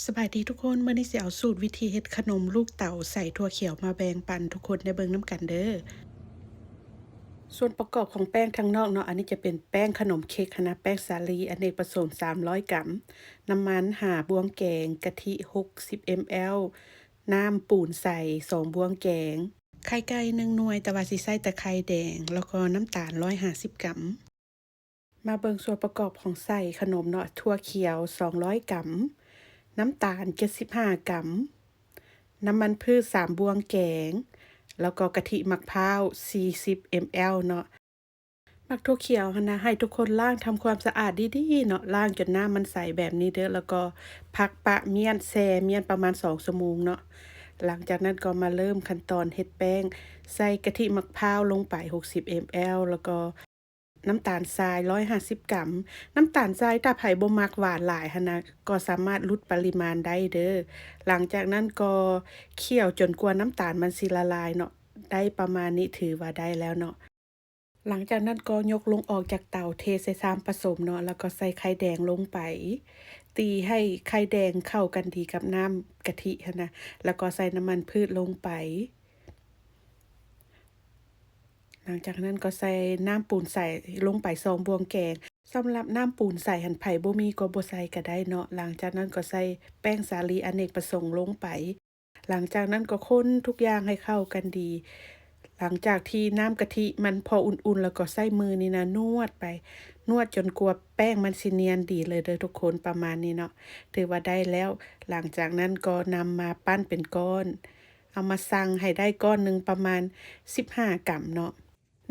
ສະບາຍດີທຸກຄົນ, ມື້ນີ້ຊິເອົາສູດວິທີເຮັດຂະໜົມລູກເຕົາໃສ່ຖົ່ວຂຽວມາແບ່ງປັນທຸກຄົນໄດ້ເບິ່ງນຳກັນເດີ້. ສ່ວນປະກອບຂອງແປ້ງທາງນອກເນາະ, ອັນນີ້ຈະເປັນແປ້ງຂະໜົມເຄັກຫັ້ນນະ, ແປ້ງສາລີອະເນກປະສົງສາມຮ້ອຍກຣາມ, ນ້ຳມັນຫ້າບ່ວງແກງ, ກະທິຫົກສິບເອັມແອລ, ນ້ຳປູນໃສສອງບ່ວງແກງ, ໄຂ່ໄກ່ໜຶ່ງໜ່ວຍ ແຕ່ວ່າຊິໃຊ້ແຕ່ໄຂ່ແດງ, ແລ້ວກໍນ້ຳຕານຮ້ອຍຫ້າສິບກຣາມ. ມາເບິ່ງສ່ວນປະກອບຂອງໃສ່ຂະໜົມເນາະ, ຖົ່ວຂຽວສອງຮ້ອຍກຣາມ, ນ້ຳຕານເຈັດສິບຫ້າກຣາມ, ນ້ຳມັນພືດສາມບ່ວງແກງ, ແລ້ວກໍກະທິໝາກພ້າວສີ່ສິບເອັມແອລເນາະ. ໝາກຖົ່ວຂຽວຫັ້ນນະ ໃຫ້ທຸກຄົນລ້າງທຳຄວາມສະອາດດີໆເນາະ, ລ້າງຈົນນ້ຳມັນໃສແບບນີ້ເດີ້, ແລ້ວກໍພັກປະມ້ຽນ ແຊ່ມ້ຽນປະມານສອງຊົ່ວໂມງເນາະ. ຫຼັງຈາກນັ້ນກໍມາເລີ່ມຂັ້ນຕອນເຮັດແປ້ງ, ໃສ່ກະທິໝາກພ້າວລົງໄປຫົກສິບເອັມແອລ, ແລ້ວກໍ ນ້ຳຕານຊາຍຮ້ອຍຫ້າສິບກຣາມ. ນ້ຳຕານຊາຍຖ້າໃຜບໍ່ມັກຫວານຫຼາຍຫັ້ນນະ ກໍສາມາດຫຼຸດປະລິມານໄດ້ເດີ້. ຫຼັງຈາກນັ້ນກໍຂ້ຽວຈົນກວ່ານ້ຳຕານມັນຊິລະລາຍເນາະ, ໄດ້ປະມານນີ້ຖືວ່າໄດ້ແລ້ວເນາະ. ຫຼັງຈາກນັ້ນກໍຍົກລົງອອກຈາກເຕົາ, ເທໃສ່ຊາມປະສົມເນາະ, ແລ້ວກໍໃສ່ໄຂ່ແດງລົງໄປ, ຕີໃຫ້ໄຂ່ແດງເຂົ້າກັນດີກັບນ້ຳກະທິຫັ້ນນະ, ແລ້ວກໍໃສ່ນ້ຳມັນພືດລົງໄປ. ຫຼັງຈາກນັ້ນກໍໃສ່ນ້ຳປູນໃສລົງໄປສອງບ່ວງແກງ. ສຳລັບນ້ຳປູນໃສຫັ້ນ ໃຜບໍ່ມີກໍບໍ່ໃສ່ກໍໄດ້ເນາະ. ຫຼັງຈາກນັ້ນກໍໃສ່ແປ້ງສາລີອະເນກປະສົງລົງໄປ. ຫຼັງຈາກນັ້ນກໍຄົນທຸກຢ່າງໃຫ້ເຂົ້າກັນດີ. ຫຼັງຈາກທີ່ນ້ຳກະທິມັນພໍອຸ່ນໆ ແລ້ວກໍໃຊ້ມືນີ້ນະນວດໄປ, ນວດຈົນກວ່າແປ້ງມັນຊິນຽນດີເລີຍເດີ້ທຸກຄົນ, ປະມານນີ້ເນາະ, ຖືວ່າໄດ້ແລ້ວ. ຫຼັງຈາກນັ້ນກໍນຳມາປັ້ນເປັນກ້ອນ. ເອົາມາຊັ່ງໃຫ້ໄດ້ກ້ອນໜຶ່ງປະມານສິບຫ້າກຣາມເນາະ.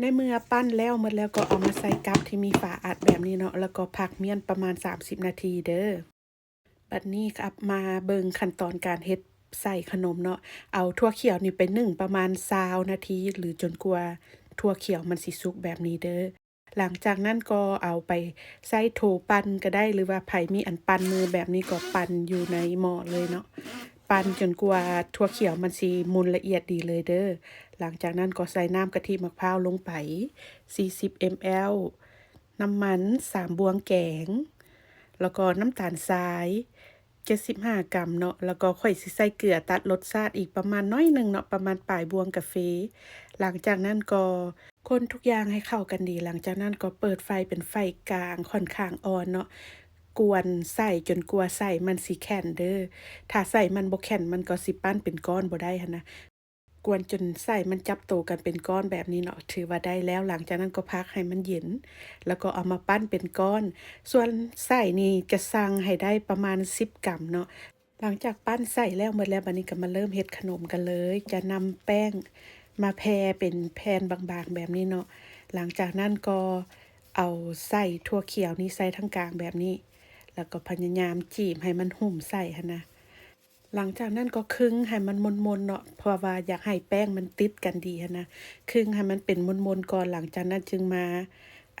ໃນເມື່ອປັ້ນແລ້ວໝົດແລ້ວ ກໍເອົາມາໃສ່ກັບທີ່ມີຝາອັດແບບນີ້ເນາະ, ແລ້ວກໍພັກມ້ຽນປະມານສາມສິບນາທີເດີ້. ບັດນີ້ກັບມາເບິ່ງຂັ້ນຕອນການເຮັດໃສ່ຂະໜົມເນາະ. ເອົາຖົ່ວຂຽວນີ້ໄປໜຶ້ງປະມານຊາວນາທີ ຫຼື ຈົນກວ່າຖົ່ວຂຽວມັນຊິສຸກແບບນີ້ເດີ້. ຫຼັງຈາກນັ້ນກໍເອົາໄປໃຊ້ໂຖປັ່ນກໍໄດ້ ຫຼືວ່າໃຜມີອັນປັ່ນມືແບບນີ້ກໍປັ່ນຢູ່ໃນໝໍ້ເລີຍເນາະ, ປັ່ນຈົນກວ່າຖົ່ວຂຽວມັນຊິໝຸ່ນລະອຽດດີເລີຍເດີ້. ຫຼັງຈາກນັ້ນກໍໃສ່ນ້ຳກະທິໝາກພ້າວລົງໄປສີ່ສິບເອັມແອລ, ນ້ຳມັນສາມບ່ວງແກງ, ແລ້ວກໍນ້ຳຕານຊາຍ ເຈັດສິບຫ້າກຣາມເນາະ, ແລ້ວກໍຂ້ອຍຊິໃສ່ເກືອຕັດລົດຊາດອີກປະມານໜ້ອຍໜຶ່ງເນາະ, ປະມານປາຍບ່ວງກາເຟ. ຫຼັງຈາກນັ້ນກໍຄົນທຸກຢ່າງໃຫ້ເຂົ້າກັນດີ. ຫຼັງຈາກນັ້ນກໍເປີດໄຟເປັນໄຟກາງຄ່ອນຂ້າງອ່ອນເນາະ, ກວນໄສ້ຈົນກວ່າໄສ້ມັນຊິແຂນເດີ້. ຖ້າໄສ້ມັນບໍ່ແຂນ ມັນກໍຊິປັ້ນເປັນກ້ອນບໍ່ໄດ້ຫັ້ນນະ. ກວນຈົນໄສ້ມັນຈັບໂຕກັນເປັນກ້ອນແບບນີ້ເນາະ, ຖືວ່າໄດ້ແລ້ວ. ຫຼັງຈາກນັ້ນກໍພັກໃຫ້ມັນເຢັນ ແລ້ວກໍເອົາມາປັ້ນເປັນກ້ອນ. ສ່ວນໄສ້ນີ້ຈະຊັ່ງໃຫ້ໄດ້ປະມານສິບກຣາມເນາະ. ຫຼັງຈາກປັ້ນໄສ້ແລ້ວໝົດແລ້ວ, ບັດນີ້ກໍມາເລີ່ມເຮັດຂະໜົມກັນເລີຍ. ຈະນຳແປ້ງມາແຜ່ເປັນແຜ່ນບາງໆແບບນີ້ເນາະ. ຫຼັງຈາກນັ້ນກໍເອົາໄສ້ຖົ່ວຂຽວນີ້ໃສ່ທາງກາງແບບນີ້, ແລ້ວກໍພະຍາຍາມຈີບໃຫ້ມັນຫຸ້ມໄສ້ຫັ້ນນະ. ຫຼັງຈາກນັ້ນກໍຄຶງໃຫ້ມັນມົນໆເນາະ, ເພາະວ່າຢາກໃຫ້ແປ້ງມັນຕິດກັນດີຫັ້ນນະ, ຄຶງໃຫ້ມັນເປັນມົນໆກ່ອນ. ຫຼັງຈາກນັ້ນຈຶ່ງມາ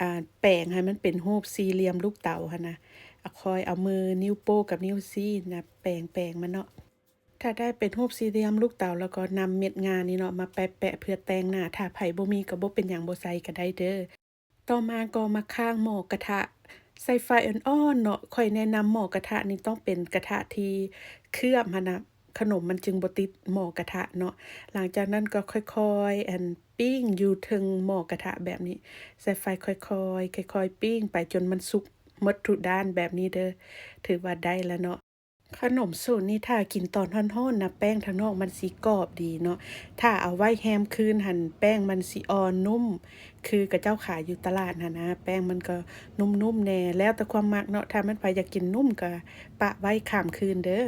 ອ່າ ແປງໃຫ້ມັນເປັນຮູບສີ່ຫຼ່ຽມລູກເຕົາຫັ້ນນະ. ເອົາ ຄ່ອຍເອົາມືນິ້ວໂປ້ກັບນິ້ວຊີ້ນະ ແປງ ແປງມັນເນາະ. ຖ້າໄດ້ເປັນຮູບສີ່ຫຼ່ຽມລູກເຕົາ ແລ້ວກໍນຳເມັດງານີ້ເນາະ ມາແປະໆເພື່ອແຕ່ງໜ້າ. ຖ້າໃຜບໍ່ມີກໍບໍ່ເປັນຫຍັງ ບໍ່ໃສ່ກໍໄດ້ເດີ້. ຕໍ່ມາກໍມາຄ້າງໝໍ້ກະທະ ໃສ່ໄຟອ່ອນໆເນາະ. ຂ້ອຍແນະນຳໝໍ້ກະທະນີ້ຕ້ອງເປັນກະທະທີ່ເຄືອບຫັ້ນນະ, ຂະໜົມມັນຈຶ່ງບໍ່ຕິດໝໍ້ກະທະເນາະ. ຫຼັງຈາກນັ້ນກໍຄ່ອຍໆ ອັນ ປີ້ງຢູ່ເທິງໝໍ້ກະທະແບບນີ້, ໃສ່ໄຟຄ່ອຍໆ ຄ່ອຍໆປີ້ງໄປຈົນມັນສຸກໝົດທຸກດ້ານແບບນີ້ເດີ້, ຖືວ່າໄດ້ແລ້ວເນາະ. ຂະໜົມສູດນີ້ຖ້າກິນຕອນຮ້ອນໆນະ ແປ້ງທາງນອກມັນຊິກອບດີເນາະ, ຖ້າເອົາໄວ້ແຮມຄືນຫັ້ນ ແປ້ງມັນຊິອ່ອນນຸ້ມ ຄືເຂົາເຈົ້າຂາຍຢູ່ຕະຫຼາດຫັ້ນນະ. ແປ້ງມັນກໍນຸ້ມໆແດ່ ແລ້ວແຕ່ຄວາມມັກເນາະ, ຖ້າແມ່ນໃຜຢາກກິນນຸ້ມກໍປະໄວ້ຂ້າມຄືນເດີ້.